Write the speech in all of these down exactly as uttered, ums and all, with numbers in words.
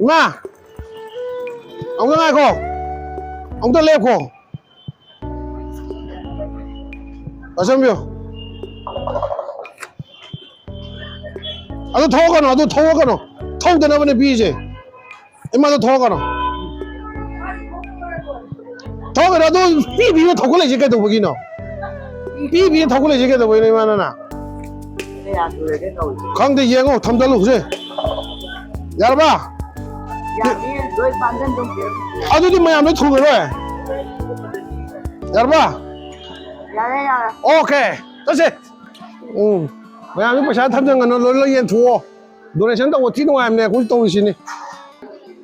ꯏꯃꯥ, ꯑꯃꯨꯛꯇ ꯉꯥꯏꯈꯣ, ꯑꯃꯨꯛꯇ ꯂꯦꯞꯈꯣ꯫ ꯄꯥꯏꯁꯟꯕꯤꯌꯨ꯫ ꯑꯗꯨ ꯊꯣꯛꯂꯛꯀꯅꯣ, ꯑꯗꯨ ꯊꯣꯛꯂꯛꯀꯅꯣ꯫ ꯊꯧꯗꯅꯕꯅꯦ ꯄꯤꯔꯤꯁꯦ꯫ ꯏꯃꯥꯗꯣ ꯊꯣꯛꯂꯛꯀꯅꯣ꯫ ꯊꯣꯛꯂꯛꯀꯅꯣ, ꯑꯗꯨ ꯄꯤ ꯄꯤꯅ ꯊꯧꯒꯠꯂꯛꯏꯁꯦ ꯀꯩꯗꯧꯕꯒꯤꯅꯣ? ꯄꯤ ꯄꯤꯅ ꯊꯧꯒꯠꯂꯛꯏꯁꯦ ꯀꯩꯗꯧꯕꯒꯤꯅꯣ, ꯏꯃꯥ ꯅꯅ? ꯈꯪꯗꯦ, ꯌꯦꯡꯉꯣ, ꯊꯝꯖꯜꯂꯨꯁꯦ꯫ ꯌꯥꯔꯕ? ꯌꯥꯅꯤ, ꯂꯣꯏ ꯄꯥꯟꯖꯟ ꯑꯗꯨꯝ ꯄꯤꯔꯝꯃꯣ꯫ ꯑꯗꯨꯗꯤ ꯃꯌꯥꯝ ꯂꯣꯏ ꯊꯨꯡꯉꯔꯣꯏ꯫ ꯌꯥꯔꯕ? ꯌꯥꯔꯦ, ꯌꯥꯔꯦ꯫ ꯑꯣꯀꯦ, ꯆꯠꯁꯦ꯫ ꯎꯝ, ꯃꯌꯥꯝꯁꯨ ꯄꯩꯁꯥ ꯊꯝꯖꯟꯒꯅꯨ, ꯂꯣꯏ ꯂꯣꯏ ꯌꯦꯟꯊꯣꯛꯑꯣ꯫ Donation ꯇꯧꯕ ꯊꯤ ꯅꯨꯡꯉꯥꯏꯕꯅꯦ, ꯑꯩꯈꯣꯏꯁꯨ ꯇꯧꯔꯤꯁꯤꯅꯤ꯫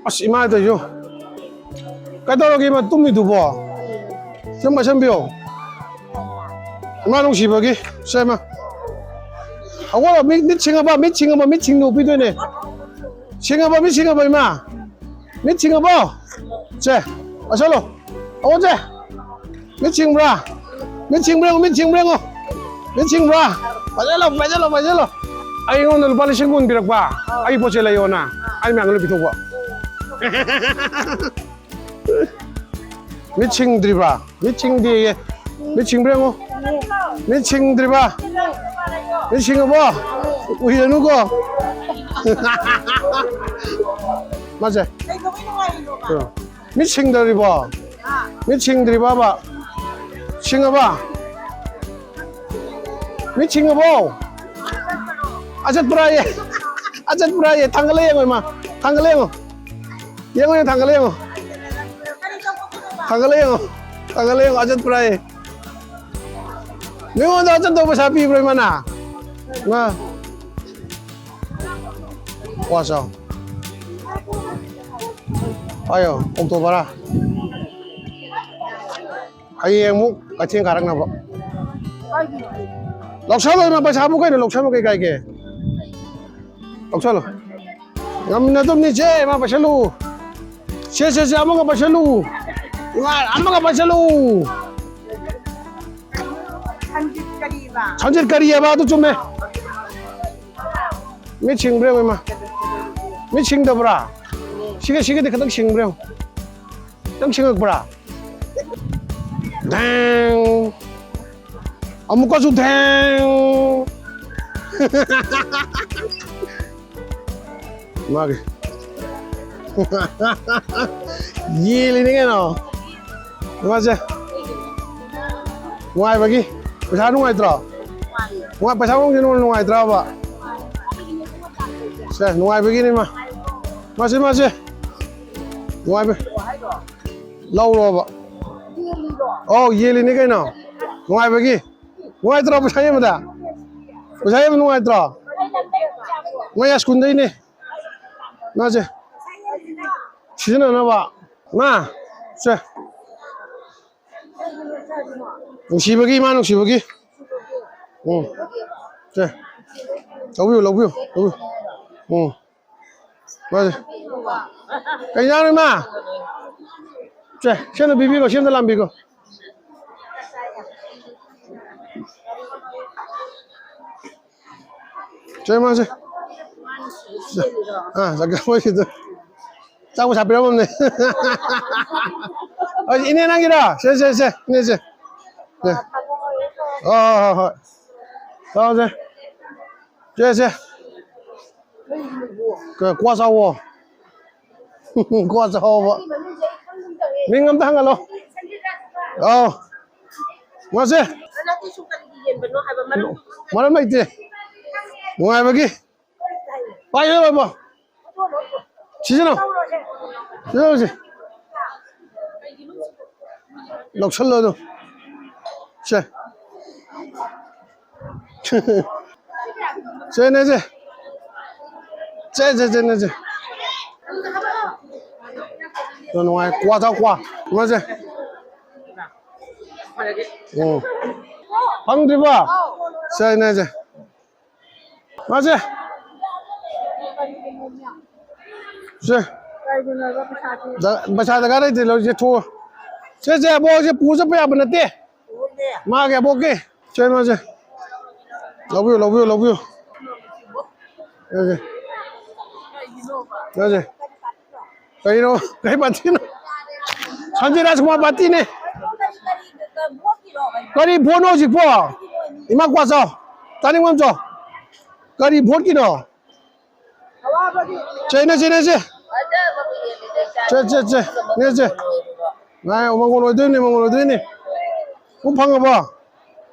ꯑꯁ, ꯏꯃꯥ ꯇꯧꯏꯁꯨ꯫ ꯀꯩꯗꯧꯔꯒꯦ, ꯏꯃꯥ ꯇꯨꯝꯃꯤꯗꯨꯕꯣ? ꯁꯨꯝ ꯄꯥꯏꯁꯟꯕꯤꯌꯣ꯫ ꯏꯃꯥ ꯅꯨꯡꯁꯤꯕꯒꯤ꯫ ꯁꯦ, ꯏꯃꯥ꯫ ꯍꯧꯒꯠꯂꯣ, ꯃꯤꯠ, ꯃꯤꯠ ꯁꯤꯡꯉꯕ, ꯃꯤꯠ ꯁꯤꯡꯉꯕ, ꯃꯤꯠ ꯁꯤꯡꯗꯣꯛꯄꯤꯗꯣꯏꯅꯦ꯫ ꯁꯤꯡꯉꯕ, ꯃꯤꯠ ꯁꯤꯡꯉꯕ, ꯏꯃꯥ꯫ ꯃꯤꯠ ꯁꯤꯡꯉꯕꯣ? ꯁꯦ, ꯄꯥꯏꯁꯜꯂꯣ꯫ ꯍꯧꯒꯠꯁꯦ꯫ ꯃꯤꯠ ꯁꯤꯡꯕ꯭ꯔꯥ? ꯃꯤꯠ ꯁꯤꯡꯕ꯭ꯔꯥ ꯌꯦꯡꯉꯣ, ꯃꯤꯠ ꯁꯤꯡꯕ꯭ꯔꯥ ꯌꯦꯡꯉꯣ꯫ ꯃꯤꯠ ꯁꯤꯡꯕ꯭ꯔꯥ? ꯄꯥꯏꯁꯜꯂꯣ, ꯄꯥꯏꯁꯜꯂꯣ, ꯄꯥꯏꯁꯜꯂꯣ꯫ ꯑꯩꯉꯣꯟꯗ ꯂꯨꯄꯥ ꯂꯤꯁꯤꯡ ꯀꯨꯟ ꯄꯤꯔꯛꯄ꯫ ꯑꯩ ꯄꯣꯠ ꯆꯩ ꯂꯩꯌꯣꯅ꯫ ꯑꯩ ꯃꯌꯥꯝꯗ ꯂꯣꯏ ꯄꯤꯊꯣꯛꯄ꯫ ꯃꯤꯠ ꯁꯤꯡꯗ꯭ꯔꯤꯕ꯭ꯔꯥ? ꯃꯤꯠ ꯁꯤꯡꯗꯦꯌꯦ꯫ ꯃꯤꯠ ꯁꯤꯡꯕ꯭ꯔꯥ ꯌꯦꯡꯉꯣ꯫ ꯃꯤꯠ ꯁꯤꯡꯗ꯭ꯔꯤꯕ? ꯃꯤꯠ ꯁꯤꯡꯉꯕꯣ? ꯎꯏꯔꯅꯨꯀꯣ꯫ ꯃꯥꯁꯦ꯫ ꯃꯤꯠ ꯁꯤꯡꯗ꯭ꯔꯤꯕꯣ? ꯃꯤꯠ ꯁꯤꯡꯗ꯭ꯔꯤꯕꯕ? ꯁꯤꯡꯉꯕ? ꯃꯤꯠ ꯁꯤꯡꯉꯕꯣ? ꯑꯆꯠꯄ꯭ꯔꯥꯌꯦ? ꯑꯆꯠꯄ꯭ꯔꯥꯌꯦ? ꯊꯥꯡꯒꯠꯂ ꯌꯦꯡꯉꯣ, ꯏꯃꯥ꯫ ꯊꯥꯡꯒꯠꯂ ꯌꯦꯡꯉꯣ꯫ ꯌꯦꯡꯉꯣ, ꯌꯦꯡꯉꯣ, ꯊꯥꯡꯒꯠꯂ ꯌꯦꯡꯉꯣ꯫ ꯊꯥꯡꯒꯠꯂ ꯌꯦꯡꯉꯣ꯫ ꯊꯥꯡꯒꯠꯂ ꯌꯦꯡꯉꯣ, ꯑꯆꯠꯄ꯭ꯔꯥꯌꯦ? ꯃꯤꯉꯣꯟꯗ ꯑꯆꯠꯇꯧ ꯄꯩꯁꯥ ꯄꯤꯕ꯭ꯔꯣ, ꯏꯃꯥꯅ? ꯏꯃꯥ꯫ ꯋꯥ ꯆꯥꯎ꯫ ꯄꯥꯏꯌꯣ, ꯑꯣꯛꯇꯣ ꯚꯔꯥ꯫ ꯍꯌꯦꯡ ꯑꯃꯨꯛ ꯀꯩꯊꯦꯜ ꯀꯥꯔꯛꯅꯕ꯫ ꯂꯧꯁꯜꯂꯣ, ꯏꯃꯥ, ꯄꯩꯁꯥꯕꯨ ꯀꯩꯅꯣ, ꯂꯧꯁꯜꯂꯣ, ꯀꯩ ꯀꯥꯏꯒꯦ? ꯂꯧꯁꯜꯂꯣ꯫ ꯉꯝꯃꯤꯟꯅꯗꯕꯅꯤ, ꯆꯦ, ꯏꯃꯥ, ꯄꯥꯏꯁꯜꯂꯨ꯫ ꯁꯦ, ꯁꯦ, ꯁꯦ, ꯑꯃꯒ ꯄꯥꯏꯁꯜꯂꯨ꯫ ꯏꯃꯥ, ꯑꯃꯒ ꯄꯥꯏꯁꯜꯂꯨ꯫ ꯁꯟꯖꯤꯠ ꯀꯔꯤꯕ? ꯁꯟꯖꯤꯠ ꯀꯔꯤꯑꯕ? ꯑꯗꯨ ꯆꯨꯝꯃꯦ꯫ ꯃꯤꯠ ꯁꯤꯡꯕ꯭ꯔꯥ ꯌꯦꯡꯉꯨ, ꯏꯃꯥ꯫ ꯃꯤꯠ ꯁꯤꯡꯗꯕ꯭ꯔꯥ? ꯁꯤꯒ ꯁꯤꯒꯗꯤ ꯈꯤꯇꯪ ꯁꯤꯡꯕ꯭ꯔꯥ ꯌꯦꯡꯉꯨ꯫ ꯈꯤꯇꯪ ꯁꯤꯡꯉꯛꯄ꯭ꯔꯥ? ꯙꯦꯡ! ꯑꯃꯨꯛꯀꯁꯨ ꯙꯦꯡ! ꯃꯥꯒꯤ꯫ ꯌꯦꯜꯂꯤꯅꯤ ꯀꯩꯅꯣ꯫ ꯃꯥꯁꯦ꯫ ꯅꯨꯡꯉꯥꯏꯕꯒꯤ꯫ ꯄꯩꯁꯥ ꯅꯨꯡꯉꯥꯏꯇ꯭ꯔꯣ? ꯅꯨꯡꯉꯥꯏ-, ꯄꯩꯁꯥ ꯐꯪꯕꯁꯦ ꯅꯨꯡꯉꯥꯏꯇ꯭ꯔꯕ? ꯁꯦ, ꯅꯨꯡꯉꯥꯏꯕꯒꯤꯅꯤ ꯃꯥ꯫ ꯃꯥꯁꯦ, ꯃꯥꯁꯦ꯫ ꯅꯨꯡꯉꯥꯏꯕ-, ꯂꯧꯔꯣꯕ꯫ ꯑꯧ, ꯌꯦꯜꯂꯤꯅꯤ ꯀꯩꯅꯣ꯫ ꯅꯨꯡꯉꯥꯏꯕꯒꯤ꯫ ꯅꯨꯡꯉꯥꯏꯇ꯭ꯔꯣ ꯄꯩꯁꯥ ꯌꯦꯟꯕꯗ? ꯄꯩꯁꯥ ꯌꯦꯟꯕ ꯅꯨꯡꯉꯥꯏꯇ꯭ꯔꯣ? ꯃꯣꯏ ꯁ꯭ꯀꯨꯜꯗꯩꯅꯦ꯫ ꯃꯥꯁꯦ꯫ ꯁꯤꯖꯤꯟꯅꯅꯕ꯫ ꯃꯥ, ꯁꯦ꯫ ꯅꯨꯡꯁꯤꯕꯒꯤ, ꯏꯃꯥ ꯅꯨꯡꯁꯤꯕꯒꯤ꯫ ꯎꯝ꯫ ꯁꯦ꯫ ꯂꯧꯕꯤꯌꯨ, ꯂꯧꯕꯤꯌꯨ, ꯂꯧꯕꯤꯌꯨ꯫ ꯎꯝ꯫ ꯃꯥꯁꯦ꯫ ꯀꯩ ꯏꯟꯖꯥꯡꯅꯣ, ꯏꯃꯥ? ꯁꯦ, ꯁꯤ ꯑꯝꯇ ꯄꯤꯕꯤꯈꯣ, ꯁꯤ ꯑꯝꯇ ꯂꯥꯝꯕꯤꯈꯣ꯫ ꯁꯦ, ꯃꯥꯁꯦ꯫ ꯑꯥ, ꯆꯥꯛ ꯆꯥꯕꯩꯁꯤꯗ꯫ ꯆꯥꯛ ꯄꯩꯁꯥ ꯄꯤꯔꯝꯃꯕꯅꯦ꯫ ꯑ, ꯏꯅꯦ ꯅꯪꯒꯤꯔꯣ? ꯁꯦ, ꯁꯦ, ꯁꯦ, ꯏꯅꯦ, ꯁꯦ꯫ ꯁꯦ꯫ ꯍꯣꯏ, ꯍꯣꯏ, ꯍꯣꯏ, ꯍꯣꯏ꯫ ꯆꯥꯎꯁꯦ꯫ ꯁꯦ, ꯁꯦ꯫ ꯀ-, ꯀ꯭ꯋꯥ ꯆꯥꯎꯋꯣ꯫ ꯀ꯭ꯋꯥ ꯆꯥꯎꯋꯣꯕ꯫ ꯃꯤꯡ ꯑꯝꯇ ꯍꯪꯍꯜꯂꯣ꯫ ꯑꯥꯎ꯫ ꯃꯥꯁꯦ꯫ ꯃꯔꯝ ꯂꯩꯇꯦ꯫ ꯅꯨꯡꯉꯥꯏꯕꯒꯤ꯫ ꯄꯥꯏꯌꯣ, ꯄꯥꯏꯌꯣ꯫ ꯁꯤꯖꯤꯟꯅꯧ꯫ ꯁꯤꯖꯤꯟꯅꯧꯁꯦ꯫ ꯂꯧꯁꯜꯂꯣ ꯑꯗꯨꯝ꯫ ꯁꯦ꯫ ꯁꯦ, ꯅꯦ, ꯁꯦ꯫ ꯁꯦ, ꯁꯦ, ꯁꯦ, ꯅꯦ, ꯁꯦ꯫ ꯅꯨꯡꯉꯥꯏ꯫ ꯀ꯭ꯋꯥ ꯊꯛ, ꯀ꯭ꯋꯥ꯫ ꯅꯦ, ꯁꯦ꯫ ꯎꯝ꯫ ꯐꯪꯗ꯭ꯔꯤꯕꯣ? ꯁꯦ, ꯅꯦ, ꯁꯦ꯫ ꯃꯥꯁꯦ꯫ ꯁꯦ꯫ ꯀꯩꯒꯤꯅꯣꯕ ꯄꯩꯁꯥꯗꯤ? ꯗ-, ꯄꯩꯁꯥ ꯗꯔꯀꯥꯔ ꯂꯩꯇꯦ, ꯂꯧꯁꯦ, ꯊꯣꯛꯑꯣ꯫ ꯁꯦ, ꯁꯦ, ꯑꯕꯣꯛ, ꯁꯦ ꯄꯨ ꯆꯠꯄ ꯌꯥꯕ ꯅꯠꯇꯦ꯫ ꯄꯨꯗꯦ꯫ ꯃꯥꯒꯤ ꯑꯕꯣꯛꯀꯤ꯫ ꯁꯦ, ꯃꯥꯁꯦ꯫ ꯂꯧꯕꯤꯌꯨ, ꯂꯧꯕꯤꯌꯨ, ꯂꯧꯕꯤꯌꯨ꯫ ꯁꯦ, ꯁꯦ꯫ ꯀꯩꯒꯤꯅꯣꯕ? ꯁꯦ, ꯁꯦ꯫ ꯀꯔꯤ ꯄꯥꯔꯇꯤꯅꯣ? ꯀꯩꯅꯣ? ꯀꯩ ꯄꯥꯔꯇꯤꯅꯣ? ꯁꯟꯖꯤꯠ ꯔꯥꯖꯀꯨꯃꯥꯔ ꯄꯥꯔꯇꯤꯅꯦ꯫ ꯀꯔꯤ ꯚꯣꯠꯅꯣ ꯍꯧꯖꯤꯛꯄꯣ? ꯏꯃꯥ, ꯀ꯭ꯋꯥ ꯆꯥꯎ꯫ ꯆꯥꯅꯤꯡꯕ ꯑꯃ ꯆꯥꯎ꯫ ꯀꯔꯤ ꯚꯣꯠꯀꯤꯅꯣ? ꯆꯦ, ꯅꯦ, ꯆꯦ, ꯅꯦ, ꯆꯦ꯫ ꯆꯦ, ꯆꯦ, ꯆꯦ꯫ ꯅꯦ, ꯆꯦ꯫ ꯉꯥꯏ, ꯃꯪꯒꯣꯜ ꯑꯣꯏꯗꯣꯏꯅꯦ, ꯃꯪꯒꯣꯜ ꯑꯣꯏꯗꯣꯏꯅꯦ꯫ ꯄꯨꯡ ꯐꯪꯉꯕꯣ?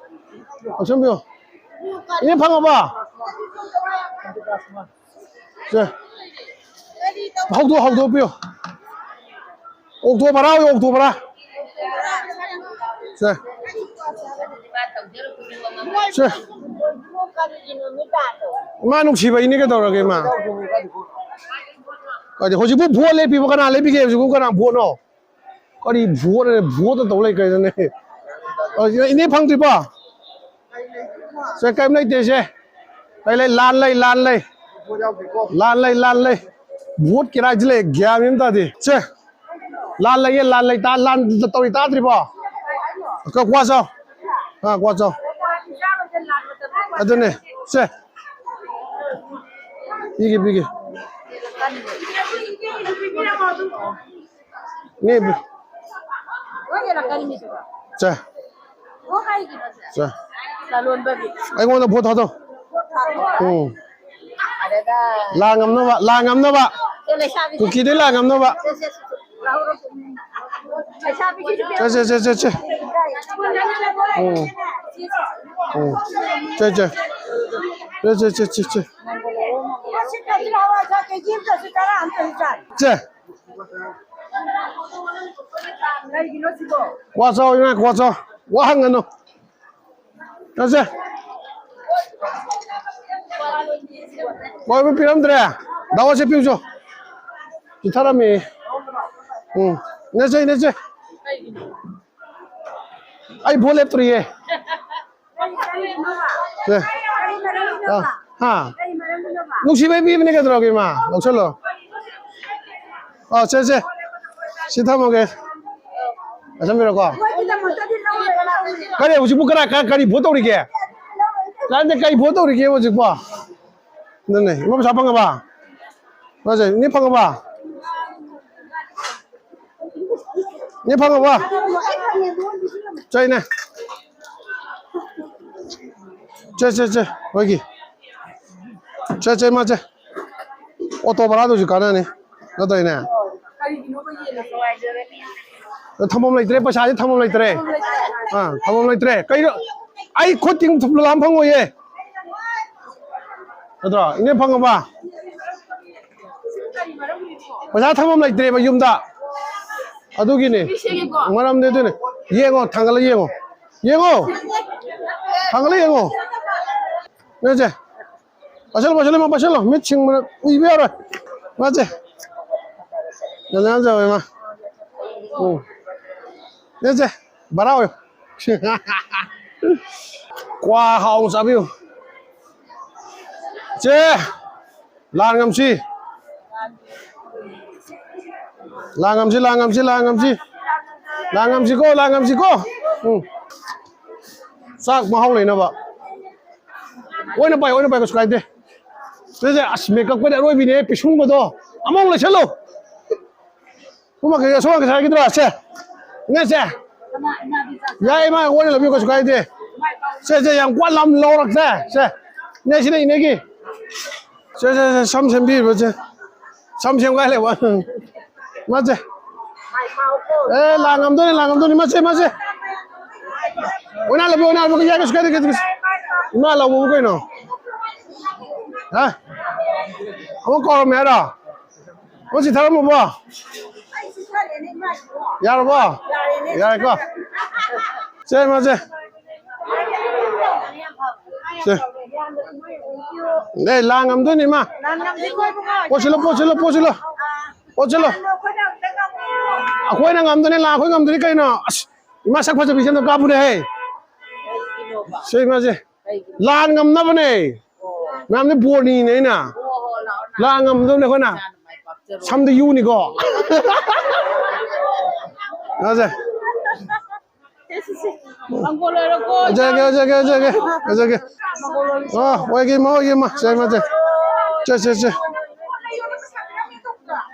ꯂꯧꯁꯟꯕꯤꯌꯨ꯫ ꯏꯅꯦ, ꯐꯪꯉꯕꯣ? ꯁꯦ꯫ ꯍꯧꯗꯣꯛ, ꯍꯧꯗꯣꯛꯄꯤꯌꯨ꯫ ꯑꯣꯛꯇꯣ ꯚꯔꯥ ꯑꯣꯏꯌꯨ, ꯑꯣꯛꯇꯣ ꯚꯔꯥ꯫ ꯁꯦ꯫ ꯁꯦ꯫ ꯏꯃꯥ ꯅꯨꯡꯁꯤꯕꯩꯅꯦ, ꯀꯩꯗꯧꯔꯒꯦ, ꯏꯃꯥ? ꯀꯔꯤ, ꯍꯧꯖꯤꯛꯄꯨ ꯚꯣꯠ ꯂꯦꯞꯄꯤꯕ ꯀꯅꯥ ꯂꯦꯞꯄꯤꯒꯦ? ꯍꯧꯖꯤꯛꯄꯨ ꯀꯅꯥ ꯚꯣꯠꯅꯣ? ꯀꯔꯤ ꯚꯣꯠꯅꯣ? ꯚꯣꯠꯇ ꯇꯧ ꯂꯩ ꯀꯩꯅꯣꯅꯦ? ꯑ, ꯏꯅꯦ ꯐꯪꯗ꯭ꯔꯤꯕꯣ? ꯁꯦ, ꯀꯔꯤꯝ ꯂꯩꯇꯦ ꯁꯦ꯫ ꯀꯩ ꯂꯩ? ꯂꯥꯟ ꯂꯩ, ꯂꯥꯟ ꯂꯩ꯫ ꯂꯥꯟ ꯂꯩ, ꯂꯥꯟ ꯂꯩ꯫ ꯚꯣꯠ ꯀꯤꯔꯥꯏꯁꯤ ꯂꯩ, ꯒ꯭ꯌꯥꯟ ꯃꯦꯟ ꯑꯃ ꯇꯥꯗꯦ꯫ ꯁꯦ, ꯂꯥꯟ ꯂꯩꯌꯦ, ꯂꯥꯟ ꯂꯩ, ꯇꯥ-, ꯂꯥꯟ ꯇꯧꯔꯤ ꯇꯥꯗ꯭ꯔꯤꯕꯣ? ꯀ-, ꯀ꯭ꯋꯥ ꯆꯥꯎ꯫ ꯑꯥ, ꯀ꯭ꯋꯥ ꯆꯥꯎ꯫ ꯑꯗꯨꯅꯦ꯫ ꯁꯦ꯫ ꯄꯤꯒꯦ, ꯄꯤꯒꯦ꯫ ꯅꯦ, ꯕꯤ-, ꯁꯦ꯫ ꯁꯦ꯫ ꯑꯩꯉꯣꯟꯗ ꯚꯣꯠ ꯊꯥꯗꯧ꯫ ꯎꯝ꯫ ꯂꯥꯟ ꯉꯝꯅꯕ, ꯂꯥꯟ ꯉꯝꯅꯕ꯫ ꯀꯨꯀꯤꯗꯩ ꯂꯥꯟ ꯉꯝꯅꯕ꯫ ꯆꯠꯁꯦ, ꯆꯠꯁꯦ, ꯆꯠꯁꯦ꯫ ꯎꯝ꯫ ꯎꯝ꯫ ꯆꯠꯁꯦ꯫ ꯆꯠꯁꯦ, ꯆꯠꯁꯦ, ꯆꯠꯁꯦ꯫ ꯆꯦ꯫ ꯀ꯭ꯋꯥ ꯆꯥꯎ, ꯏꯃꯥ, ꯀ꯭ꯋꯥ ꯆꯥꯎ꯫ ꯋꯥ ꯍꯪꯒꯅꯨ꯫ ꯆꯠꯁꯦ꯫ ꯀꯣꯏꯕ ꯄꯤꯔꯝꯗ꯭ꯔꯦ? ꯗꯥ ꯋꯥꯁꯦ ꯄꯤꯌꯨꯆꯣ꯫ ꯄꯤꯊꯔꯝꯃꯦ꯫ ꯎꯝ꯫ ꯅꯦꯆꯦ, ꯅꯦꯆꯦ꯫ ꯑꯩ ꯚꯣꯠ ꯂꯦꯞꯇ꯭ꯔꯤꯌꯦ꯫ ꯁꯦ꯫ ꯑꯥ, ꯍꯥ? ꯅꯨꯡꯁꯤꯕꯩ ꯄꯤꯕꯅꯦ, ꯀꯩꯗꯧꯔꯒꯦ, ꯏꯃꯥ? ꯂꯧꯁꯜꯂꯣ꯫ ꯑꯥ, ꯁꯦ, ꯁꯦ꯫ ꯁꯤ ꯊꯝꯃꯒꯦ꯫ ꯂꯧꯁꯟꯕꯤꯔꯣꯀꯣ꯫ ꯀꯔꯤ, ꯍꯧꯖꯤꯛꯄꯨ ꯀꯅꯥ, ꯀ-, ꯀꯔꯤ ꯚꯣꯠ ꯇꯧꯔꯤꯒꯦ? ꯀꯥꯟꯗ ꯀꯔꯤ ꯚꯣꯠ ꯇꯧꯔꯤꯒꯦ ꯍꯧꯖꯤꯛꯄꯣ? ꯑꯗꯨꯅꯦ, ꯏꯃꯥ ꯄꯩꯁꯥ ꯐꯪꯉꯕ? ꯃꯥꯁꯦ, ꯏꯅꯦ ꯐꯪꯉꯕ? ꯏꯅꯦ ꯐꯪꯉꯕꯣ? ꯆꯩꯅꯦ꯫ ꯆꯦ, ꯆꯦ, ꯆꯦ, ꯍꯣꯏꯒꯤ꯫ ꯆꯦ, ꯆꯦ, ꯃꯥ ꯆꯦ꯫ ꯑꯣꯇꯣ ꯚꯔꯥꯗꯨꯁꯨ ꯀꯥꯟꯅꯅꯤ꯫ ꯅꯠꯇ꯭ꯔꯅꯦ? ꯊꯝꯐꯝ ꯂꯩꯇ꯭ꯔꯦ, ꯄꯩꯁꯥꯁꯦ ꯊꯝꯐꯝ ꯂꯩꯇ꯭ꯔꯦ꯫ ꯑꯥ, ꯊꯝꯐꯝ ꯂꯩꯇ꯭ꯔꯦ꯫ ꯀꯩꯅꯣ? ꯑꯩ ꯈꯨꯠ ꯇꯤꯡ ꯊꯨꯞꯂ ꯂꯥꯝ ꯐꯪꯉꯣꯏꯌꯦ꯫ ꯅꯠꯇ꯭ꯔꯣ? ꯏꯅꯦ ꯐꯪꯉꯕ? ꯄꯩꯁꯥ ꯊꯝꯐꯝ ꯂꯩꯇ꯭ꯔꯦꯕ ꯌꯨꯝꯗ꯫ ꯑꯗꯨꯒꯤꯅꯦ꯫ ꯃꯔꯝꯗꯤ ꯑꯗꯨꯅꯦ꯫ ꯌꯦꯡꯉꯣ, ꯊꯥꯡꯒꯠꯂ ꯌꯦꯡꯉꯣ꯫ ꯌꯦꯡꯉꯣ꯫ ꯊꯥꯡꯒꯠꯂ ꯌꯦꯡꯉꯣ꯫ ꯅꯣꯏꯁꯦ꯫ ꯄꯥꯏꯁꯜꯂꯣ, ꯄꯥꯏꯁꯜꯂꯣ, ꯏꯃꯥ, ꯄꯥꯏꯁꯜꯂꯣ꯫ ꯃꯤꯠ ꯁꯤꯡꯕꯅ ꯎꯏꯕ ꯌꯥꯔꯣꯏ꯫ ꯃꯥꯁꯦ꯫ ꯌꯥꯝ ꯌꯥꯝ ꯆꯥꯎꯋꯦ, ꯏꯃꯥ꯫ ꯎꯝ꯫ ꯅꯣꯏꯁꯦ꯫ ꯚꯔꯥ ꯑꯣꯏꯌꯨ꯫ ꯀ꯭ꯋꯥ ꯍꯥꯎꯅ ꯆꯥꯕꯤꯌꯨ꯫ ꯆꯦ, ꯂꯥꯟ ꯉꯝꯁꯤ꯫ ꯂꯥꯟ ꯉꯝꯁꯤ, ꯂꯥꯟ ꯉꯝꯁꯤ, ꯂꯥꯟ ꯉꯝꯁꯤ꯫ ꯂꯥꯟ ꯉꯝꯁꯤꯀꯣ, ꯂꯥꯟ ꯉꯝꯁꯤꯀꯣ꯫ ꯎꯝ꯫ ꯆꯥꯛ ꯃꯍꯥꯎ ꯂꯩꯅꯕ꯫ ꯑꯣꯏꯅ ꯄꯥꯏ, ꯑꯣꯏꯅ ꯄꯥꯏ, ꯀꯩꯁꯨ ꯀꯥꯏꯗꯦ꯫ ꯁꯤꯁꯦ, ꯑꯁ, ꯃꯦꯀꯞꯀꯗꯤ ꯑꯔꯣꯏꯕꯤꯅꯦ, ꯄꯤꯁꯨꯝꯒꯗꯣ꯫ ꯑꯃꯃꯨꯛ ꯂꯩꯁꯜꯂꯨ꯫ ꯁꯣꯝ ꯅꯥꯀꯟ, ꯁꯣꯝ ꯅꯥꯀꯟ ꯁꯥꯏꯒꯤꯗꯨꯔꯥ? ꯁꯦ꯫ ꯏꯅꯦ, ꯁꯦ꯫ ꯌꯥꯏ, ꯏꯃꯥ, ꯑꯣꯏꯅ ꯂꯧꯕꯤꯌꯨ, ꯀꯩꯁꯨ ꯀꯥꯏꯗꯦ꯫ ꯁꯦ, ꯁꯦ, ꯌꯥꯝ ꯀ꯭ꯋꯥ ꯂꯥꯝ ꯂꯧꯔꯛꯁꯦ꯫ ꯁꯦ꯫ ꯏꯅꯦ, ꯁꯤꯅ ꯏꯅꯦꯒꯤ꯫ ꯁꯦ, ꯁꯦ, ꯁꯦ, ꯁꯝ ꯁꯦꯝꯕꯤꯔꯤꯕ, ꯁꯦ꯫ ꯁꯝ ꯁꯦꯝꯒꯥꯏ ꯂꯩꯕ꯫ ꯃꯥꯁꯦ꯫ ꯑꯦ, ꯂꯥꯡꯉꯝꯗꯣꯏꯅꯤ, ꯂꯥꯡꯉꯝꯗꯣꯏꯅꯤ꯫ ꯃꯥꯁꯦ, ꯃꯥꯁꯦ꯫ ꯑꯣꯏꯅ ꯂꯧꯕꯤꯌꯨ, ꯑꯣꯏꯅ ꯂꯧꯕꯤꯌꯨ꯫ ꯌꯥꯏ, ꯀꯩꯁꯨ ꯀꯥꯏꯗꯦ, ꯀꯩꯁꯨ ꯀꯥꯏꯗꯦ꯫ ꯏꯃꯥ ꯂꯧꯕꯕꯨ ꯀꯩꯅꯣ? ꯍꯥ? ꯑꯃꯨꯛ ꯀꯧꯔꯝꯃꯦ ꯍꯥꯏꯔꯣ? ꯑꯣ, ꯁꯤ ꯊꯥꯔꯝꯃꯕꯣ? ꯌꯥꯔꯕꯣ? ꯌꯥꯔꯦꯀꯣ? ꯁꯦ, ꯃꯥꯁꯦ꯫ ꯁꯦ꯫ ꯑꯦ, ꯂꯥꯡ ꯉꯝꯗꯣꯏꯅꯤ, ꯏꯃꯥ꯫ ꯄꯣꯠꯁꯤꯜꯂꯣ, ꯄꯣꯠꯁꯤꯜꯂꯣ, ꯄꯣꯠꯁꯤꯜꯂꯣ꯫ ꯄꯣꯠꯁꯤꯜꯂꯣ꯫ ꯑꯩꯈꯣꯏꯅ ꯉꯝꯗꯣꯏꯅꯤ, ꯂꯥꯡ ꯑꯩꯈꯣꯏ ꯉꯝꯗꯣꯏꯅꯤ ꯀꯩꯅꯣ? ꯑꯁ, ꯏꯃꯥ ꯁꯛ ꯐꯖꯕꯤ ꯁꯦꯝꯗ ꯀꯥꯞꯄꯨꯅꯦ, ꯍꯦ꯫ ꯁꯦ, ꯏꯃꯥꯁꯦ꯫ ꯂꯥꯟ ꯉꯝꯅꯕꯅꯦ꯫ ꯃꯌꯥꯝꯁꯦ ꯕꯣꯔꯅꯤꯅꯦ ꯑꯩꯅ꯫ ꯂꯥꯟ ꯉꯝꯅꯕꯅꯦ ꯑꯩꯈꯣꯏꯅ꯫ ꯁꯝꯗ ꯌꯨꯅꯤꯀꯣ꯫ ꯉꯥꯁꯦ꯫ ꯐꯖꯔꯒꯦ, ꯐꯖꯔꯒꯦ, ꯐꯖꯔꯒꯦ, ꯐꯖꯔꯒꯦ꯫ ꯑꯣ, ꯑꯣꯏꯒꯦ, ꯏꯃꯥ, ꯑꯣꯏꯒꯦ, ꯏꯃꯥ꯫ ꯁꯦ, ꯃꯥꯁꯦ꯫ ꯁꯦ, ꯁꯦ, ꯁꯦ꯫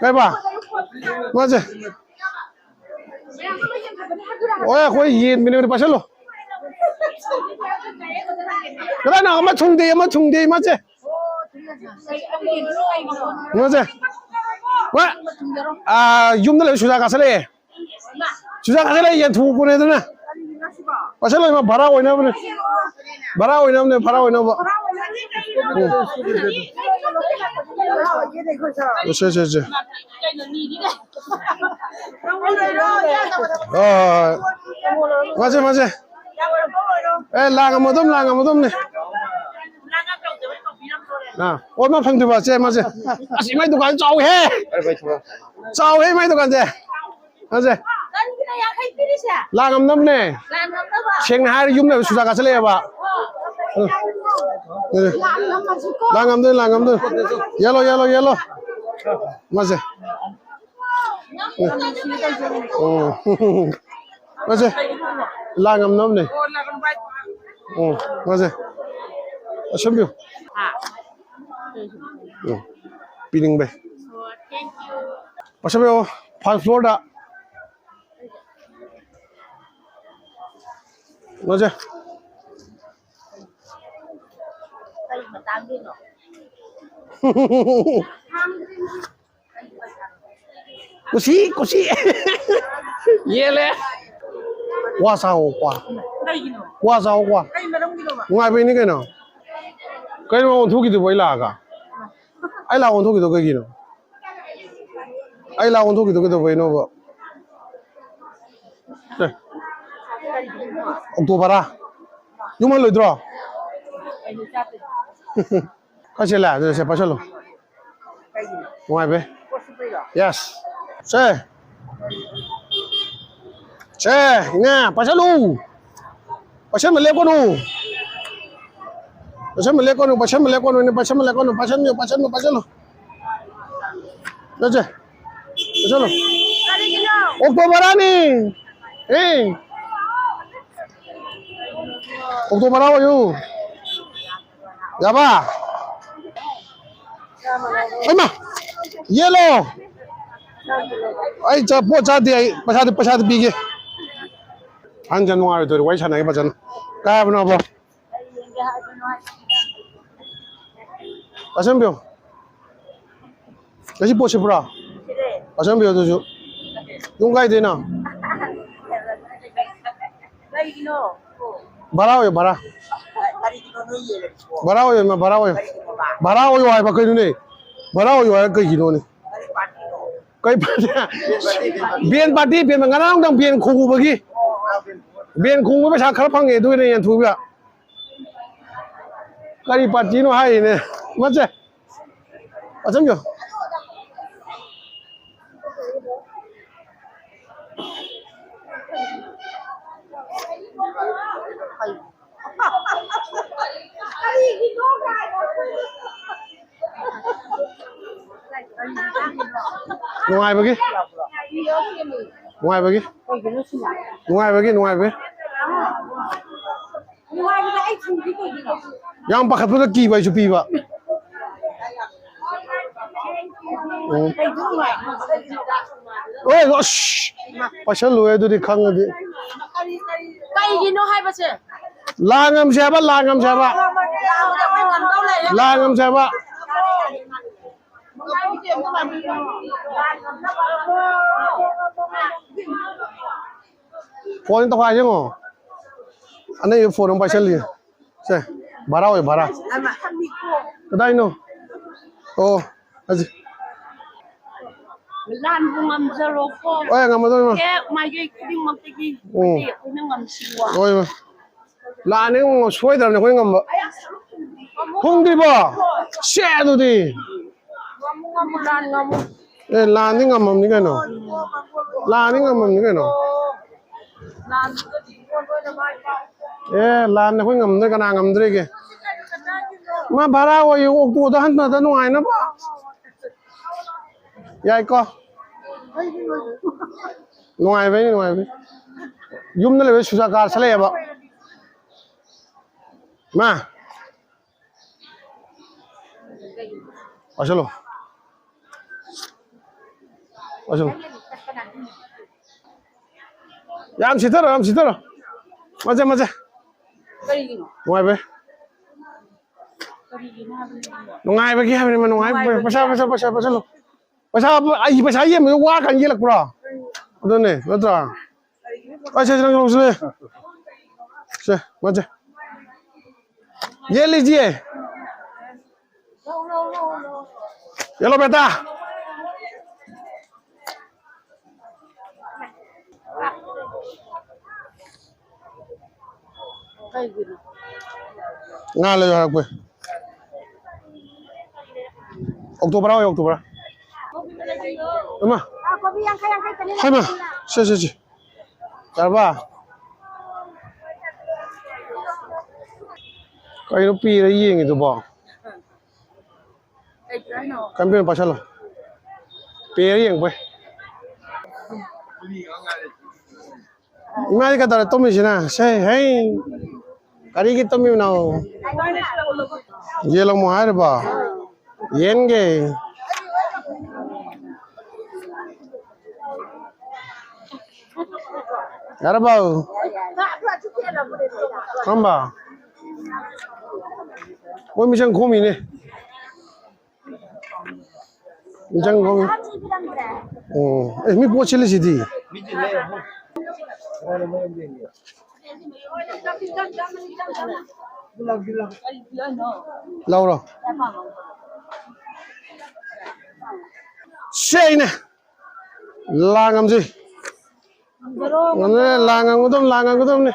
ꯀꯩꯕ? ꯃꯥꯁꯦ꯫ ꯍꯣꯏ, ꯑꯩꯈꯣꯏ ꯌꯦꯟꯕꯅꯦ, ꯄꯥꯏꯁꯜꯂꯣ꯫ ꯀꯗꯥꯏꯅꯣ? ꯑꯃ ꯊꯨꯡꯗꯦ, ꯑꯃ ꯊꯨꯡꯗꯦ, ꯏꯃꯥꯁꯦ꯫ ꯏꯃꯥꯁꯦ꯫ ꯍꯣꯏ꯫ ꯑꯥ, ꯌꯨꯝꯗ ꯂꯩꯕ ꯁꯨꯖꯥ ꯀꯥꯁꯜꯂꯛꯑꯦ꯫ ꯆꯨꯖꯥꯛ ꯈꯔ ꯂꯩ, ꯌꯦꯟꯊꯣꯛꯄꯅꯦ ꯑꯗꯨꯅ꯫ ꯄꯥꯏꯁꯜꯂꯣ, ꯏꯃꯥ, ꯚꯔꯥ ꯑꯣꯏꯅꯕꯅꯦ꯫ ꯚꯔꯥ ꯑꯣꯏꯅꯕꯅꯦ, ꯚꯔꯥ ꯑꯣꯏꯅꯕ꯫ ꯎꯝ꯫ ꯁꯦ, ꯁꯦ, ꯁꯦ꯫ ꯍꯣꯏ, ꯍꯣꯏ, ꯍꯣꯏ꯫ ꯃꯥꯁꯦ, ꯃꯥꯁꯦ꯫ ꯑꯦ, ꯂꯥꯡꯉꯝꯃꯣ ꯑꯗꯨꯝ, ꯂꯥꯡꯉꯝꯃꯣ ꯑꯗꯨꯝꯅꯦ꯫ ꯑꯥ, ꯑꯣꯟꯕ ꯐꯪꯗ꯭ꯔꯤꯕ ꯆꯦ ꯃꯥꯁꯦ꯫ ꯑꯁ, ꯏꯃꯥꯏ ꯗꯨꯀꯥꯟ ꯆꯥꯎꯋꯤꯍꯦ꯫ ꯆꯥꯎꯋꯦ ꯏꯃꯥꯏ ꯗꯨꯀꯥꯟꯁꯦ꯫ ꯃꯥꯁꯦ꯫ ꯀꯔꯤꯒꯤꯅꯣ ꯌꯥꯡꯈꯩ ꯄꯤꯔꯤꯁꯦ? ꯂꯥꯡꯉꯝꯅꯕꯅꯦ꯫ ꯂꯥꯡꯉꯝꯅꯕ? ꯁꯦꯡꯅ ꯍꯥꯏꯔ ꯌꯨꯝ ꯂꯩꯕ ꯁꯨꯖꯥ ꯀꯥꯁꯜꯂꯛꯑꯦꯕ꯫ ꯎꯝ꯫ ꯂꯥꯡꯉꯝꯃꯁꯤꯀꯣ꯫ ꯂꯥꯡꯉꯝꯗꯣꯏꯅꯤ, ꯂꯥꯡꯉꯝꯗꯣꯏꯅꯤ꯫ Yellow, yellow, yellow. ꯃꯥꯁꯦ꯫ ꯎꯝ꯫ ꯃꯥꯁꯦ꯫ ꯂꯥꯡꯉꯝꯅꯕꯅꯦ꯫ ꯎꯝ, ꯃꯥꯁꯦ꯫ ꯑꯁꯦꯝꯕꯤꯌꯨ꯫ ꯎꯝ꯫ ꯄꯤꯅꯤꯡꯕꯩ꯫ ꯄꯥꯏꯁꯜꯂꯣ, first floorꯗ꯫ ꯃꯥꯁꯦ꯫ ꯀꯔꯤ ꯃꯇꯥꯡꯒꯤꯅꯣ? ꯀꯨꯁꯤ, ꯀꯨꯁꯤ꯫ ꯌꯦꯜꯂꯦ꯫ ꯋꯥ ꯆꯥꯎ, ꯀ꯭ꯋꯥ꯫ ꯀꯩꯒꯤꯅꯣ? ꯋꯥ ꯆꯥꯎ, ꯀ꯭ꯋꯥ꯫ ꯀꯩ ꯃꯔꯝꯒꯤꯅꯣꯕ? ꯅꯨꯡꯉꯥꯏꯕꯩꯅꯤ ꯀꯩꯅꯣ꯫ ꯀꯩꯅꯣ ꯑꯣꯟꯊꯣꯛꯈꯤꯗꯨꯕꯨ ꯑꯩ ꯂꯥꯛꯑꯒ? ꯑꯩ ꯂꯥꯛꯑꯒ ꯑꯣꯟꯊꯣꯛꯈꯤꯗꯣ ꯀꯩꯒꯤꯅꯣ? ꯑꯩ ꯂꯥꯛꯑꯒ ꯑꯣꯟꯊꯣꯛꯈꯤꯗꯣ ꯀꯩꯗꯧꯕꯩꯅꯣꯕ? ꯑꯦ꯫ ꯑꯣꯛꯇꯣ ꯚꯔꯥ꯫ ꯌꯨꯝ ꯍꯜꯂꯣꯏꯗ꯭ꯔꯣ? ꯀꯥꯏ ꯆꯦꯜꯂꯦ? ꯑꯗꯨꯗ ꯁꯦ ꯄꯥꯏꯁꯜꯂꯣ꯫ ꯅꯨꯡꯉꯥꯏꯕꯩ꯫ Yes꯫ ꯁꯦ꯫ ꯁꯦ, ꯏꯅꯦ, ꯄꯥꯏꯁꯜꯂꯨ꯫ ꯄꯥꯏꯁꯟꯕ ꯂꯦꯞꯀꯅꯨ꯫ ꯄꯥꯏꯁꯟꯕ ꯂꯦꯞꯀꯅꯨ, ꯄꯥꯏꯁꯟꯕ ꯂꯦꯞꯀꯅꯨ, ꯏꯅꯦ, ꯄꯥꯏꯁꯟꯕ ꯂꯦꯞꯀꯅꯨ, ꯄꯥꯏꯁꯟꯕꯤꯌꯨ, ꯄꯥꯏꯁꯟꯕꯤꯌꯨ, ꯄꯥꯏꯁꯜꯂꯨ꯫ ꯆꯠꯁꯦ꯫ ꯄꯥꯏꯁꯜꯂꯨ꯫ ꯀꯔꯤꯒꯤꯅꯣ? ꯑꯣꯛꯇꯣ ꯚꯔꯥꯅꯤ꯫ ꯑꯦ꯫ ꯑꯣꯛꯇꯣ ꯚꯔꯥ ꯑꯣꯏꯌꯨ꯫ ꯌꯥꯕ? ꯍꯩꯃꯥ! ꯌꯦꯜꯂꯣ! ꯑꯩ ꯆꯥ-, ꯄꯣꯠ ꯆꯥꯗꯦ꯫ ꯑꯩ ꯄꯩꯁꯥꯗꯤ, ꯄꯩꯁꯥꯗꯤ ꯄꯤꯒꯦ꯫ ꯑꯍꯟꯁꯦ ꯅꯨꯡꯉꯥꯏꯔꯣꯏꯗꯧꯔꯤ, ꯋꯥꯔꯤ ꯁꯥꯟꯅꯒꯦ ꯐꯖꯅ꯫ ꯀꯥꯏ ꯍꯥꯏꯕꯅꯣꯕ? ꯑꯆꯝꯕꯤꯌꯣ꯫ ꯉꯁꯤ ꯄꯣꯠ ꯁꯤꯠꯄ꯭ꯔꯣ? ꯑꯆꯝꯕꯤꯌꯣ ꯑꯗꯨꯁꯨ꯫ ꯌꯨꯝ ꯀꯥꯏꯗꯩꯅꯣ? ꯚꯔꯥ ꯑꯣꯏꯌꯣ, ꯚꯔꯥ꯫ ꯚꯔꯥ ꯑꯣꯏꯌꯣ, ꯏꯃꯥ, ꯚꯔꯥ ꯑꯣꯏꯌꯣ꯫ ꯚꯔꯥ ꯑꯣꯏꯌꯣ ꯍꯥꯏꯕ ꯀꯩꯅꯣꯅꯦ? ꯚꯔꯥ ꯑꯣꯏꯌꯣ ꯍꯥꯏꯕ ꯀꯩꯒꯤꯅꯣꯅꯦ? ꯀꯩ ꯄꯥꯔꯇꯤ? ꯕꯦꯟ ꯄꯥꯔꯇꯤ, ꯕꯦꯟ, ꯉꯔꯥꯡ ꯅꯨꯡꯗꯥꯡ ꯕꯦꯟ ꯈꯣꯡꯉꯨꯕꯒꯤ, ꯕꯦꯟ ꯈꯣꯡꯕ ꯄꯩꯁꯥ ꯈꯔ ꯐꯪꯉꯦ, ꯑꯗꯨꯒꯤꯅꯦ ꯌꯦꯟꯊꯣꯛꯏꯕ꯫ ꯀꯔꯤ ꯄꯥꯔꯇꯤꯅꯣ ꯍꯥꯏꯔꯤꯅꯦ? ꯃꯁꯦ, ꯑꯆꯝꯖꯣ꯫ ꯅꯨꯡꯉꯥꯏꯕꯒꯤ꯫ ꯅꯨꯡꯉꯥꯏꯕꯒꯤ꯫ ꯅꯨꯡꯉꯥꯏꯕꯒꯤ, ꯅꯨꯡꯉꯥꯏꯕꯒꯤ꯫ ꯌꯥꯝ ꯄꯥꯈꯠꯄꯗ ꯀꯤꯕ ꯑꯩꯁꯨ ꯄꯤꯕ꯫ ꯎꯝ꯫ ꯑꯣꯏ, ꯑꯁ! ꯄꯥꯏꯁꯜꯂꯨꯍꯦ ꯑꯗꯨꯗꯤ ꯈꯪꯉꯗꯤ꯫ ꯀꯩꯒꯤꯅꯣ ꯍꯥꯏꯕꯁꯦ? ꯂꯥꯟ ꯉꯝꯁꯦ ꯍꯥꯏꯕ, ꯂꯥꯟ ꯉꯝꯁꯦ ꯍꯥꯏꯕ꯫ ꯂꯥꯟ ꯉꯝꯁꯦ ꯍꯥꯏꯕ꯫ ꯐꯣꯟ ꯇꯧꯈꯥꯏꯁꯦ ꯌꯦꯡꯉꯣ꯫ ꯑꯅꯩꯕ ꯐꯣꯟ ꯑꯃ ꯄꯥꯏꯁꯜꯂꯤ꯫ ꯁꯦ, ꯚꯔꯥ ꯑꯣꯏ, ꯚꯔꯥ꯫ ꯀꯗꯥꯏꯅꯣ? ꯑꯣ, ꯍꯧꯖꯤꯛ꯫ ꯂꯥꯟꯕꯨ ꯉꯝꯖꯔꯣꯀꯣ꯫ ꯍꯣꯏ, ꯉꯝꯃꯗꯣꯏꯅꯣ꯫ ꯍꯦꯛ ꯃꯥꯏꯀꯩ ꯈꯨꯗꯤꯡꯃꯛꯇꯒꯤ ꯎꯝ꯫ ꯑꯩꯈꯣꯏꯅ ꯉꯝꯁꯤꯀꯣ꯫ ꯍꯣꯏ, ꯍꯣꯏ꯫ ꯂꯥꯟꯅꯤ ꯉꯝ-, ꯁꯣꯏꯗ꯭ꯔꯕꯅꯤ ꯑꯩꯈꯣꯏ ꯉꯝꯕ꯫ ꯊꯨꯡꯗ꯭ꯔꯤꯕꯣ? ꯁꯦ ꯑꯗꯨꯗꯤ꯫ ꯉꯝꯃꯨ, ꯉꯝꯃꯨ, ꯂꯥꯟ ꯉꯝꯃꯨ꯫ ꯑꯦ, ꯂꯥꯟꯗꯤ ꯉꯝꯃꯝꯅꯤ ꯀꯩꯅꯣ꯫ ꯂꯥꯟꯗꯤ ꯉꯝꯃꯝꯅꯤ ꯀꯩꯅꯣ꯫ ꯑꯦ, ꯂꯥꯟꯗ ꯑꯩꯈꯣꯏ ꯉꯝꯗ꯭ꯔꯦ, ꯀꯅꯥ ꯉꯝꯗ꯭ꯔꯤꯒꯦ? ꯃꯥ ꯚꯔꯥ ꯑꯣꯏꯌꯨ, ꯑꯣꯛꯇꯣꯗ ꯍꯟꯕꯗ ꯅꯨꯡꯉꯥꯏꯅꯕ꯫ ꯌꯥꯏꯀꯣ? ꯅꯨꯡꯉꯥꯏꯕꯩꯅꯤ, ꯅꯨꯡꯉꯥꯏꯕꯩ꯫ ꯌꯨꯝꯗ ꯂꯩꯕ ꯁꯨꯖꯥ ꯀꯥꯔ ꯁꯠꯂꯛꯑꯦꯕ꯫ ꯃꯥ꯫ ꯄꯥꯏꯁꯜꯂꯣ꯫ ꯑꯁꯨꯝ꯫ ꯌꯥꯝ ꯁꯤꯠꯊꯔꯣ, ꯌꯥꯝ ꯁꯤꯠꯊꯔꯣ꯫ ꯃꯆꯦ, ꯃꯆꯦ꯫ ꯀꯔꯤꯒꯤꯅꯣ? ꯅꯨꯡꯉꯥꯏꯕꯩ꯫ ꯀꯔꯤꯒꯤꯅꯣ ꯍꯥꯏꯕꯅꯤ? ꯅꯨꯡꯉꯥꯏꯕꯒꯤ ꯍꯥꯏꯕꯅꯤ, ꯅꯨꯡꯉꯥꯏꯕ꯫ ꯅꯨꯡꯉꯥꯏꯕꯒꯤ꯫ ꯄꯩꯁꯥ, ꯄꯩꯁꯥ, ꯄꯩꯁꯥ, ꯄꯩꯁꯥ ꯂꯧ꯫ ꯄꯩꯁꯥ, ꯑꯩ ꯄꯩꯁꯥ ꯌꯦꯟꯕꯗ ꯋꯥ ꯀꯥꯟ ꯌꯦꯜꯂꯛꯄ꯭ꯔꯣ? ꯑꯗꯨꯅꯦ, ꯅꯠꯇ꯭ꯔꯥ? ꯑꯩ ꯁꯦ, ꯁꯦ, ꯅꯪ ꯂꯧꯁꯤꯜꯂꯦ꯫ ꯁꯦ, ꯃꯆꯦ꯫ ये लीजिए। ये लो बेटा। ꯉꯥ ꯂꯩꯌꯨ ꯍꯥꯏꯔꯛꯄꯩ꯫ ꯑꯣꯛꯇꯣ ꯚꯔꯥ ꯑꯣꯏ, ꯑꯣꯛꯇꯣ ꯚꯔꯥ꯫ ꯏꯃꯥ꯫ ꯍꯥꯏꯃ꯫ ꯁꯦ, ꯁꯦ, ꯁꯦ꯫ ꯌꯥꯔꯕ? ꯀꯩꯅꯣ ꯄꯤꯔ ꯌꯦꯡꯉꯤꯗꯨꯕꯣ? ꯀꯩꯅꯣ ꯄꯥꯏꯁꯜꯂꯣ꯫ ꯄꯤꯔ ꯌꯦꯡꯕꯩ꯫ ꯏꯃꯥꯗꯤ ꯀꯩꯗꯧꯔꯦ ꯇꯨꯝꯃꯤꯁꯤꯅ? ꯁꯦ, ꯍꯩ꯫ ꯀꯔꯤꯒꯤ ꯇꯨꯝꯃꯤꯕꯅꯣ? ꯌꯦꯟ ꯂꯧꯃꯣ ꯍꯥꯏꯔꯤꯕꯣ? ꯌꯦꯟꯒꯤ꯫ ꯌꯥꯔꯕꯣ? ꯀꯔꯝꯕ? ꯃꯣꯏ ꯃꯤꯆꯪ ꯈꯣꯝꯃꯤꯅꯦ꯫ ꯃꯤꯆꯪ ꯈꯣꯝꯃꯤ꯫ ꯑꯣ, ꯑꯦ, ꯃꯤ ꯄꯣꯠ ꯁꯤꯠꯂꯤꯁꯤꯗꯤ꯫ ꯂꯧꯔꯣ꯫ ꯁꯦ ꯑꯩꯅꯦ꯫ ꯂꯥꯡꯉꯝꯁꯤ꯫ ꯉꯝꯅ ꯂꯥꯡꯉꯝꯒꯗꯕꯅꯤ, ꯂꯥꯡꯉꯝꯒꯗꯕꯅꯤ꯫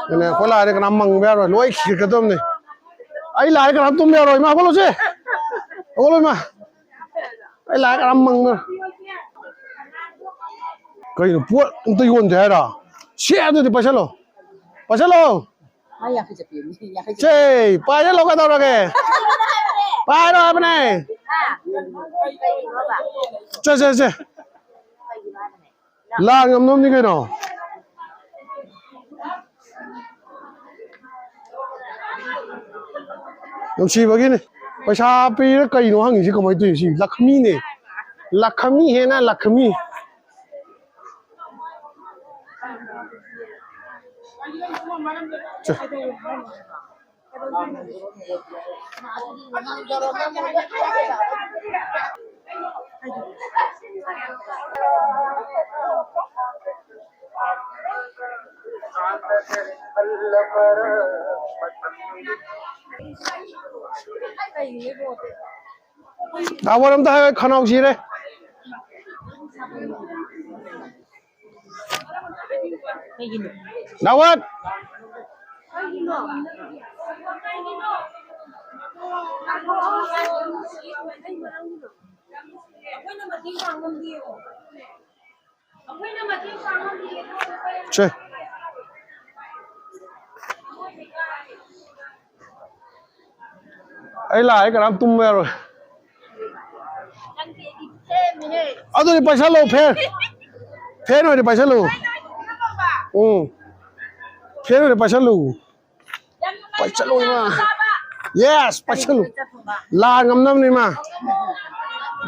ꯑꯗꯨꯅꯦ, ꯑꯩꯈꯣꯏ ꯂꯥꯛꯑꯗꯤ ꯀꯅꯥꯝ ꯃꯪꯕ ꯌꯥꯔꯣꯏ, ꯂꯣꯏ ꯈꯤꯒꯠꯀꯗꯕꯅꯤ꯫ ꯑꯩ ꯂꯥꯛꯑꯗꯤ ꯀꯅꯥꯝ ꯇꯨꯝꯕ ꯌꯥꯔꯣꯏ, ꯏꯃꯥ ꯍꯧꯒꯠꯂꯣꯁꯦ꯫ ꯍꯧꯒꯠꯂꯣ ꯏꯃꯥ꯫ ꯑꯩ ꯂꯥꯛꯑꯗꯤ ꯀꯅꯥꯝ ꯃꯪꯕ ꯌꯥꯔꯣꯏ꯫ ꯀꯩꯅꯣ, ꯄꯣꯠ ꯑꯝꯇ ꯌꯣꯟꯗꯦ ꯍꯥꯏꯔꯣ? ꯁꯦ, ꯑꯗꯨꯗꯤ ꯄꯥꯏꯁꯜꯂꯣ꯫ ꯄꯥꯏꯁꯜꯂꯣ꯫ ꯃꯥ ꯌꯥꯡꯈꯩ ꯆꯠꯄꯤꯅꯤ, ꯌꯥꯡꯈꯩ ꯆꯠꯄꯤ꯫ ꯁꯦ, ꯄꯥꯏꯁꯜꯂꯣ ꯀꯩꯗꯧꯔꯒꯦ? ꯄꯥꯏꯔꯣ ꯍꯥꯏꯕꯅꯦ꯫ ꯍꯥ? ꯀꯩꯅꯣꯕ? ꯁꯦ, ꯁꯦ, ꯁꯦ꯫ ꯀꯩꯒꯤꯅꯣ ꯍꯥꯏꯕꯅꯦ? ꯂꯥꯟ ꯉꯝꯅꯕꯅꯤ ꯀꯩꯅꯣ꯫ ꯅꯨꯡꯁꯤꯕꯒꯤꯅꯤ꯫ ꯄꯩꯁꯥ ꯄꯤꯔ ꯀꯩꯅꯣ ꯍꯪꯉꯤꯁꯤ ꯀꯃꯥꯏꯅ ꯇꯧꯔꯤꯅꯣ? ꯁꯤ ꯂꯛꯈꯃꯤꯅꯦ꯫ ꯂꯈꯃꯤ ꯍꯦꯅ ꯂꯈꯃꯤ꯫ ꯆꯦ꯫ ꯗꯥ ꯋꯥꯔꯝꯗ ꯍꯥꯏ ꯈꯅꯥꯎ ꯁꯤꯔꯦ꯫ ꯀꯩꯒꯤꯅꯣ? ꯅꯥꯋꯠ! ꯁꯦ꯫ ꯑꯩ ꯂꯥꯛꯑꯦ, ꯀꯅꯥꯝ ꯇꯨꯝꯕ ꯌꯥꯔꯣꯏ꯫ ꯑꯗꯨꯗꯤ ꯄꯥꯏꯁꯜꯂꯣ, ꯐꯦꯟ꯫ ꯐꯦꯟ ꯑꯣꯏꯅ ꯄꯥꯏꯁꯜꯂꯨ꯫ ꯎꯝ꯫ ꯐꯦꯟ ꯑꯣꯏꯅ ꯄꯥꯏꯁꯜꯂꯨ꯫ ꯄꯥꯏꯁꯜꯂꯨ, ꯏꯃꯥ꯫ ꯌꯦꯁ, ꯄꯥꯏꯁꯜꯂꯨ꯫ ꯂꯥ ꯉꯝꯅꯕꯅꯤ, ꯏꯃꯥ꯫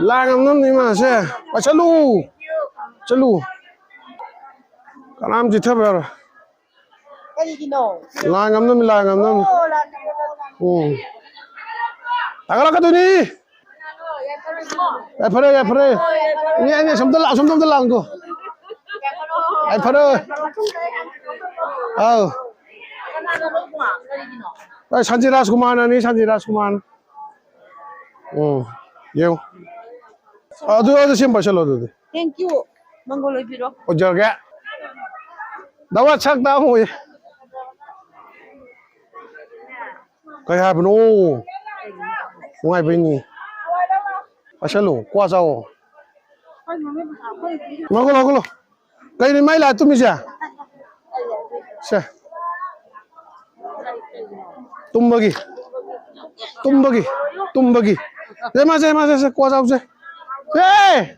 ꯂꯥ ꯉꯝꯅꯕꯅꯤ, ꯏꯃꯥ꯫ ꯁꯦ, ꯄꯥꯏꯁꯜꯂꯨ꯫ ꯆꯠꯂꯨ꯫ ꯀꯅꯥꯝ ꯆꯤꯠꯊꯕ ꯌꯥꯔꯣꯏ꯫ ꯀꯔꯤꯒꯤꯅꯣ? ꯂꯥꯟ ꯉꯝꯅꯕꯅꯤ, ꯂꯥꯟ ꯉꯝꯅꯕꯅꯤ꯫ ꯑꯣ, ꯂꯥꯟ ꯉꯝꯅꯕꯅꯤ꯫ ꯎꯝ꯫ ꯇꯥꯒꯠꯂꯛꯀꯗꯣꯏꯅꯤ꯫ ꯌꯥꯏꯐꯔꯦ, ꯌꯥꯏꯐꯔꯦ꯫ ꯃꯤ ꯑꯅꯤ ꯑꯁꯣꯝꯗ ꯂꯥ-, ꯑꯁꯣꯝꯗ ꯑꯝꯇ ꯂꯥꯡꯒꯣ꯫ ꯌꯥꯏꯐꯔꯦ꯫ ꯑꯥꯎ꯫ ꯀꯅꯥꯅꯣ? ꯀꯔꯤꯒꯤꯅꯣ? ꯑꯦ, ꯁꯟꯖꯤꯠ ꯔꯥꯖꯀꯨꯃꯥꯔꯅꯅꯤ, ꯁꯟꯖꯤꯠ ꯔꯥꯖꯀꯨꯃꯥꯔꯅ꯫ ꯎꯝ, ꯌꯦꯡꯉꯨ꯫ ꯑꯗꯨ, ꯑꯗꯨ ꯁꯤ ꯑꯃ ꯄꯥꯏꯁꯜꯂꯣ ꯑꯗꯨꯗꯤ꯫ Thank you꯫ ꯃꯪꯒꯣꯜ ꯑꯣꯏꯕꯤꯔꯣ꯫ ꯑꯣꯏꯖꯔꯒꯦ꯫ ꯗꯥ ꯋꯥ ꯁꯛ ꯇꯥꯛꯑꯝꯃꯣꯏ꯫ ꯀꯩ ꯍꯥꯏꯕꯅꯣ? ꯅꯨꯡꯉꯥꯏꯕꯩꯅꯤ꯫ ꯄꯥꯏꯁꯜꯂꯨ, ꯀ꯭ꯋꯥ ꯆꯥꯎꯋꯣ꯫ ꯍꯧꯒꯠꯂꯣ, ꯍꯧꯒꯠꯂꯣ꯫ ꯀꯩꯅꯣ ꯃꯥꯏ ꯂꯥꯏ ꯇꯨꯝꯃꯤꯁꯦ? ꯁꯦ꯫ ꯇꯨꯝꯕꯒꯤ꯫ ꯇꯨꯝꯕꯒꯤ꯫ ꯇꯨꯝꯕꯒꯤ꯫ ꯁꯦ, ꯃꯥ, ꯁꯦ, ꯃꯥ, ꯁꯦ, ꯁꯦ, ꯀ꯭ꯋꯥ ꯆꯥꯎꯁꯦ꯫ ꯁꯦ!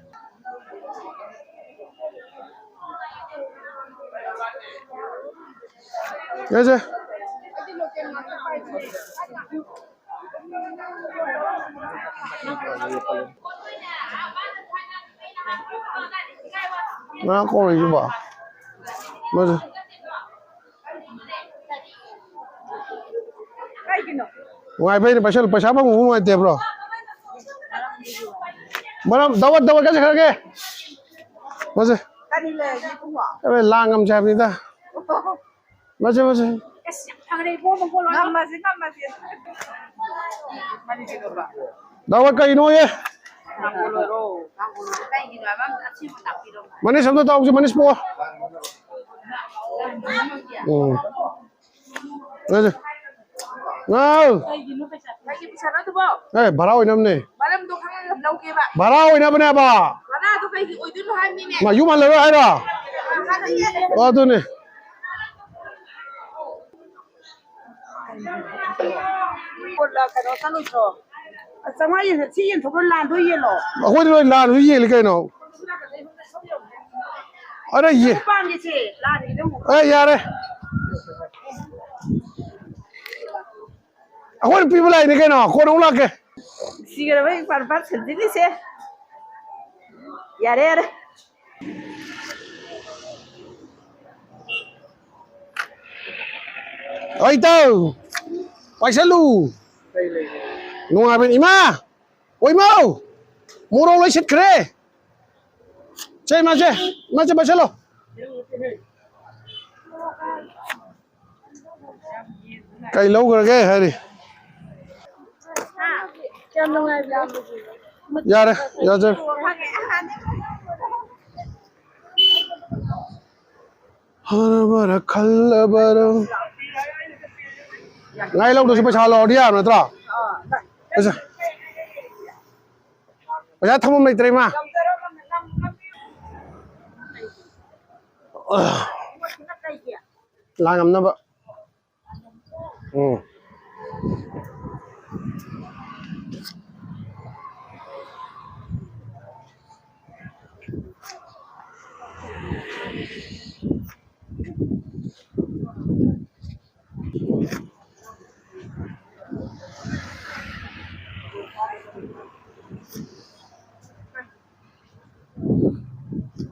ꯁꯦ, ꯁꯦ꯫ ꯉꯔꯥꯡ ꯀꯧꯔꯛꯏꯁꯤꯕꯣ? ꯃꯥꯁꯦ꯫ ꯀꯩꯒꯤꯅꯣ? ꯅꯨꯡꯉꯥꯏꯕꯩꯅꯦ, ꯄꯩꯁꯥ, ꯄꯩꯁꯥ ꯐꯪꯕꯕꯨ ꯅꯨꯡꯉꯥꯏꯇꯦ, bro? ꯃꯔꯝ, ꯗꯥ ꯋꯥꯠ, ꯗꯥ ꯋꯥꯠ ꯀꯥꯏ ꯆꯠꯈ꯭ꯔꯒꯦ? ꯃꯥꯁꯦ꯫ ꯀꯔꯤ ꯂꯩꯔꯒꯦ, ꯏꯕꯨꯡꯉꯣ? ꯑꯦ, ꯂꯥꯡ ꯉꯝꯁꯦ ꯍꯥꯏꯕꯅꯤꯗ꯫ ꯃꯥꯁꯦ, ꯃꯥꯁꯦ꯫ ꯑꯁ, ꯌꯥꯝ ꯐꯈ꯭ꯔꯦ, ꯏꯕꯣ, ꯃꯪꯒꯣꯜ ꯑꯣꯏꯔꯣ꯫ ꯉꯝꯃꯁꯦ, ꯉꯝꯃꯁꯦ꯫ ꯗꯥ ꯋꯥꯠ ꯀꯩꯅꯣꯌꯦ? ꯃꯥꯡꯒꯣꯜ ꯑꯣꯏꯔꯣ, ꯃꯥꯡꯒꯣꯜ ꯑꯣꯏꯔꯣ꯫ ꯀꯩꯒꯤꯅꯣ ꯍꯥꯏꯕ ꯑꯝꯇ ꯑꯁꯦꯡꯕ ꯇꯥꯛꯄꯤꯔꯣ꯫ ꯃꯅꯤꯁ ꯑꯝꯇ ꯇꯧꯁꯤ, ꯃꯅꯤꯁ ꯄꯣ꯫ ꯎꯝ꯫ ꯉꯥꯎ꯫ ꯀꯩꯒꯤꯅꯣ ꯄꯩꯁꯥ? ꯀꯩꯒꯤ ꯄꯩꯁꯥꯅꯣ ꯑꯗꯨꯕꯣ? ꯑꯦ, ꯚꯔꯥ ꯑꯣꯏꯅꯕꯅꯦ꯫ ꯃꯔꯝꯗꯣ ꯈꯪꯉꯒ ꯂꯧꯒꯦꯕ꯫ ꯚꯔꯥ ꯑꯣꯏꯅꯕꯅꯦꯕ꯫ ꯚꯔꯥꯗꯣ ꯀꯩꯒꯤ ꯑꯣꯏꯗꯣꯏꯅꯣ ꯍꯥꯏꯕꯅꯤꯅꯦ꯫ ꯃꯥ ꯌꯨꯝ ꯍꯜꯂꯔꯣꯏ ꯍꯥꯏꯔꯣ? ꯑ, ꯍꯜꯂꯒꯦ꯫ ꯑꯣ, ꯑꯗꯨꯅꯦ꯫ ꯀꯩꯅꯣ ꯆꯠꯂꯣꯏꯗ꯭ꯔꯣ? ꯆꯥꯝꯃꯉꯥ ꯌꯦꯟ, ꯁꯤ ꯌꯦꯟꯊꯣꯛꯈ꯭ꯔꯣ, ꯂꯥꯟꯗꯣ ꯌꯦꯜꯂꯣ꯫ ꯑꯩꯈꯣꯏꯗꯤ ꯂꯣꯏ ꯂꯥꯟ ꯍꯧꯖꯤꯛ ꯌꯦꯜꯂꯤ ꯀꯩꯅꯣ꯫ ꯑꯔꯦ, ꯌꯦ-, ꯄꯥꯝꯃꯤꯁꯦ, ꯂꯥꯟꯒꯤꯗꯣ ꯑꯃꯨꯛ꯫ ꯑꯦ, ꯌꯥꯔꯦ꯫ ꯑꯩꯈꯣꯏꯅ ꯄꯤꯕ ꯂꯥꯛꯏꯅꯤ ꯀꯩꯅꯣ, ꯀꯣꯟꯅ ꯑꯃꯨꯛ ꯂꯥꯛꯀꯦ꯫ ꯁꯤꯒꯗꯕ ꯏꯄꯥ ꯂꯨꯄꯥ ꯁꯦꯝꯖꯤꯜꯂꯤꯁꯦ꯫ ꯌꯥꯔꯦ, ꯌꯥꯔꯦ꯫ ꯑꯩ ꯇꯧ꯫ ꯄꯥꯏꯁꯜꯂꯨ꯫ ꯅꯨꯡꯉꯥꯏꯕꯅꯤ꯫ ꯏꯃꯥ! ꯑꯣ, ꯏꯃꯥ! ꯃꯣꯔꯣꯛ ꯂꯣꯏ ꯁꯤꯠꯈ꯭ꯔꯦ꯫ ꯁꯦ, ꯏꯃꯥ, ꯁꯦ꯫ ꯏꯃꯥ, ꯁꯦ, ꯄꯥꯏꯁꯜꯂꯣ꯫ ꯀꯩ ꯂꯧꯈ꯭ꯔꯒꯦ ꯍꯥꯏꯔꯤ? ꯌꯥꯝ ꯅꯨꯡꯉꯥꯏꯕ꯭ꯔꯥ? ꯌꯥꯔꯦ, ꯌꯥꯖꯔꯦ꯫ ꯍꯔꯕꯔ ꯈꯜꯂꯕꯔ꯫ ꯉꯥꯏ ꯂꯧꯗ꯭ꯔꯁꯨ ꯄꯩꯁꯥ ꯂꯧꯔꯗꯤ ꯌꯥꯕ ꯅꯠꯇ꯭ꯔꯣ? ꯄꯩꯁꯥ, ꯄꯩꯁꯥ ꯊꯝꯐꯝ ꯂꯩꯇ꯭ꯔꯦ, ꯏꯃꯥ꯫ ꯂꯥꯡꯉꯝꯅꯕ꯫ ꯎꯝ꯫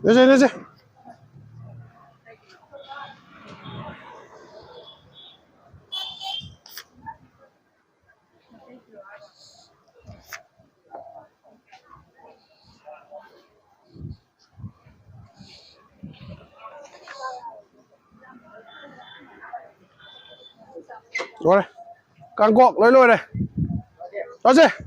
ꯅꯦꯁꯦ, ꯅꯦꯁꯦ꯫ ꯂꯣꯏꯔꯦ꯫ ꯀꯥꯡꯀꯣꯛ ꯂꯣꯏ ꯂꯣꯏꯔꯦ꯫ ꯆꯠꯁꯦ꯫